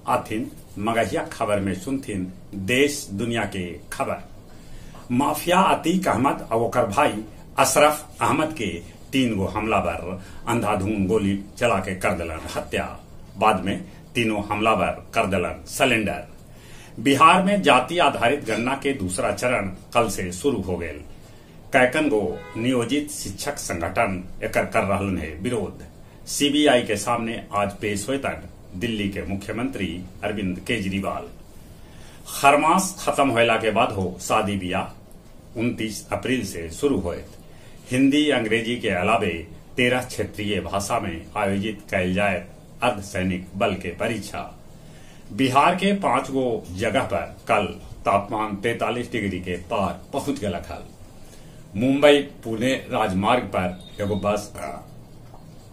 आथिन मगहिया खबर में सुनथिन देश दुनिया के खबर। माफिया अतीक अहमद और ओकर भाई अशरफ अहमद के 3 गो हमलावर अंधाधुंध गोली चला के कर दिलन हत्या। बाद में तीनों हमलावर कर दिलन सलेंडर। बिहार में जाति आधारित गणना के दूसरा चरण कल से शुरू हो गये। कैकन गो नियोजित शिक्षक संगठन एकर कर रहलन है विरोध। सीबीआई के सामने आज पेश होतन दिल्ली के मुख्यमंत्री अरविंद केजरीवाल। खरमास खत्म होला के बाद हो शादी ब्याह 29 अप्रैल से शुरू होत। हिंदी अंग्रेजी के अलावे 13 क्षेत्रीय भाषा में आयोजित कैल जाए अर्धसैनिक बल के परीक्षा। बिहार के 5 गो जगह पर कल तापमान 43 डिग्री के पार पहुंच गया हल। मुंबई पुणे राजमार्ग पर एगो बस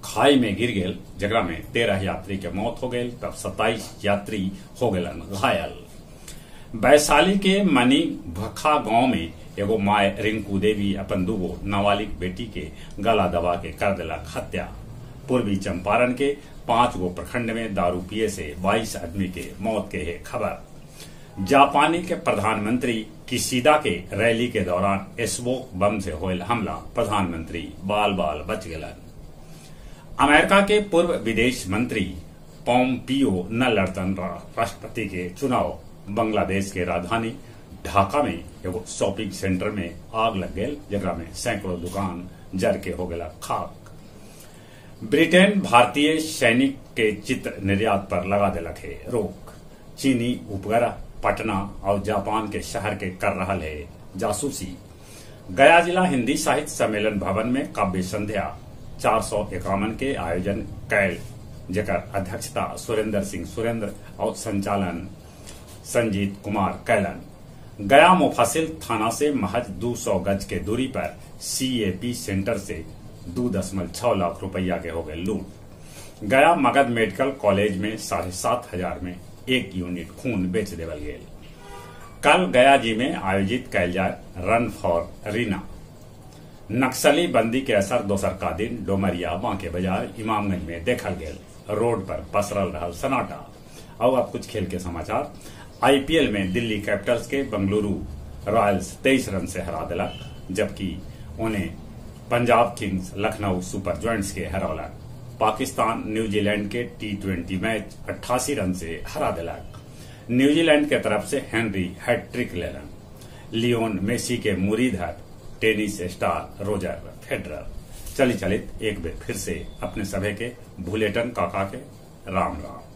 खाई में गिर गेल, जकरा में 13 यात्री के मौत हो गई, तब 27 यात्री हो गलन घायल। वैशाली के मनी भखा गांव में एगो माय रिंकू देवी अपन 2 गो नाबालिग बेटी के गला दबा के कर दिलक हत्या। पूर्वी चंपारण के 5 गो प्रखंड में दारू पिए से 22 आदमी के मौत के है खबर। जापानी के प्रधानमंत्री किशिदा के रैली के दौरान स्मोक बम से होयल हमला, प्रधानमंत्री बाल बाल बच गलन। अमेरिका के पूर्व विदेश मंत्री पॉम्पियो न लड़तन राष्ट्रपति के चुनाव। बांग्लादेश के राजधानी ढाका में एगो शॉपिंग सेंटर में आग लग गई, जकरा में सैकड़ों दुकान जर के हो गया खाक। ब्रिटेन भारतीय सैनिक के चित्र निर्यात पर लगा दिलक है रोक। चीनी उपग्रह पटना और जापान के शहर के कर रहा है जासूसी। गया जिला हिंदी साहित्य सम्मेलन भवन में काव्य संध्या 451 के आयोजन कैल, जकर अध्यक्षता सुरेंद्र सिंह सुरेंद्र और संचालन संजीत कुमार कैलन। गया मुफस्सिल थाना से महज 200 गज के दूरी पर सीएपी सेंटर से 2.6 लाख रुपया के हो गए लूट। गया मगध मेडिकल कॉलेज में 7,500 में 1 यूनिट खून बेच देवल गेल। कल गया जी में आयोजित कैल जाए रन फॉर रीना। नक्सली बंदी के असर दोसर का दिन डोमरिया बांके बाजार इमामगंज में देखल गेल। रोड पर पसरल रहल सन्नाटा। और अब कुछ खेल के समाचार। आईपीएल में दिल्ली कैपिटल्स के बंगलुरु रॉयल्स 23 रन से हरा दिलक, जबकि उन्हें Punjab Kings Lucknow Super Giants के हरौलक। पाकिस्तान न्यूजीलैंड के T20 match 88 run से हरा दिलक। न्यूजीलैंड के तरफ से हेनरी हैट्रिक लेलन। लियोन मेसी के मुरीद है टेनिस स्टार रोजर फेडरर। चली चलित एक बेर फिर से अपने सभे के भुलेटन काका के राम राम।